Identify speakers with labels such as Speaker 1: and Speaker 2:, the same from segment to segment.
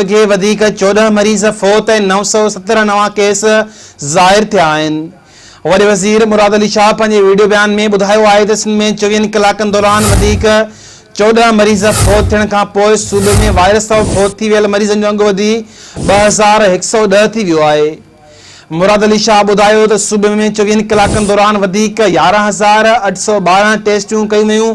Speaker 1: وگهي وڌيڪ 14 مريض فوت ۽ 917 نوان ڪيس ظاهر ٿيا آهن. وڏي وزير مراد علي شاهه پنهنجي وڊيو بيان ۾ ٻڌايو آهي ته سنڌ ۾ چوويهن ڪلاڪن دوران وڌيڪ 14 مريض فوت ٿيڻ کانپوء صوبي ۾ وائرس سبب فوت ٿي ويل مريضن جو انگ وڌي 2110 ٿي ويو آهي. مراد علي شاهه ٻڌايو ته صوبي ۾ چوويهن ڪلاڪن دوران وڌيڪ 11812 ٽيسٽون ڪيون ويون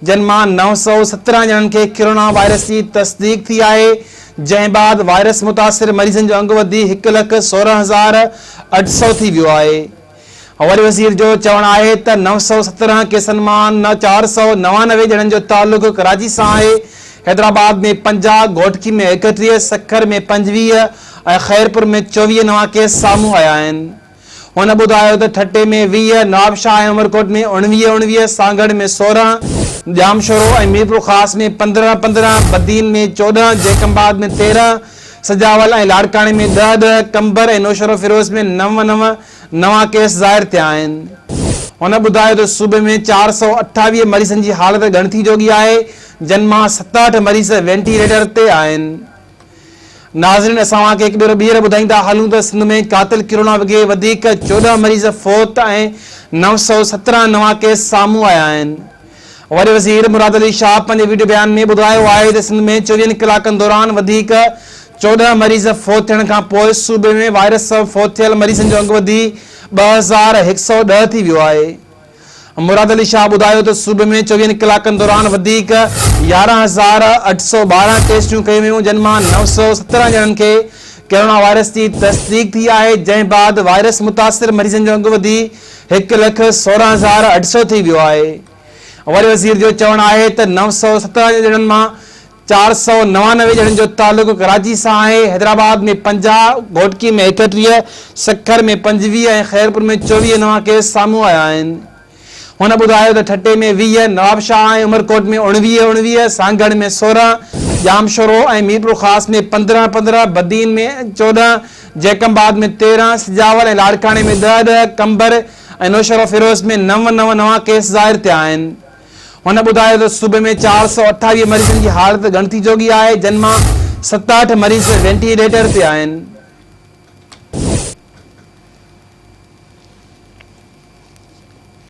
Speaker 1: جن مان 917 ڄڻن کي ڪرونا وائرس جي تصديق ٿي آهي جنهن بعد وائرس متاثر مريضن جو انگ وڌي هڪ لک 16800 ٿي ويو آهي. وڏي وزير جو چوڻ آهي ته 917 ڪيسن مان 499 ڄڻن جو تعلق ڪراچي سان آهي، حيدرآباد ۾ 50، گهوٽڪي ۾ 31، سکر ۾ 25 ۽ خيرپور ۾ 24 نوان ڪيس سامهون آيا آهن. هن ٻڌايو ته ٺٽي ۾ 20، نوابشاهه ۽ عمرڪوٽ ۾ 19، 19، سانگهڙ ۾ 16، ڄامشورو ۽ ميرپورخاص ۾ 15، 15، بدين ۾ 14، جيڪب آباد ۾ 13، سجاول ۽ لاڙڪاڻي ۾ ڏهه، ڏهه، قمبر ۽ نوشهروفيروز ۾ نو، نو، نوان ڪيس ظاهر ٿيا آهن. هن ٻڌايو ته صوبي ۾ 428 مريضن جي حالت ڳڻتي جوڳي آهي جن مان 67 مريض وينٽيليٽر تي آهن. ناظرين اسان اوهان کي هڪ ڀيرو ٻيهر ٻڌائيندا هلون ته سنڌ ۾ قاتل ڪرونا وگهي وڌيڪ 14 مريض فوت ۽ 917 نوان ڪيس سامهون آيا آهن. وڏي وزير مراد علي شاهه پنهنجي وڊيو بيان ۾ ٻڌايو آهي ته سنڌ ۾ چوويهن ڪلاڪن دوران وڌيڪ 14 مريض فوت ٿيڻ کانپوء صوبي ۾ وائرس سبب فوت ٿيل مريضن جو انگ وڌي 2110 ٿي ويو آهي. مراد علي شاهه ٻڌايو ته صوبي ۾ چوويهن ڪلاڪن دوران وڌيڪ 11812 ٽيسٽون ڪيون ويون جن مان 917 ڄڻن کي ڪرونا وائرس جي تصديق ٿي آهي جنهن بعد وائرس متاثر مريضن جو انگ وڌي هڪ لک 16800 ٿي ويو آهي. وڏي وزير جو چوڻ آهي ته 917 ڄڻن مان 499 ڄڻن جو تعلق ڪراچي سان آهي، حيدرآباد ۾ 50، گهوٽڪي ۾ 31، سکر ۾ 25 ۽ خيرپور ۾ 24 نوان ڪيس سامهون آيا آهن. هن ٻڌايو ته ٺٽي ۾ 20، نوابشاهه ۽ عمرڪوٽ ۾ 19، 19، سانگهڙ ۾ 16، ڄامشورو ۽ ميرپورخاص ۾ 15، 15، بدين ۾ 14، جيڪب آباد ۾ 13، سجاول ۽ لاڙڪاڻي ۾ ڏهه ڏهه، قمبر ۽ نوشهروفيروز ۾ نو نو نوان ڪيس ظاهر ٿيا آهن. هن ٻڌايو ته صوبي ۾ 428 مريضن جي حالت ڳڻتي جوڳي آهي جن مان 67 مريض وينٽيليٽر تي آهن.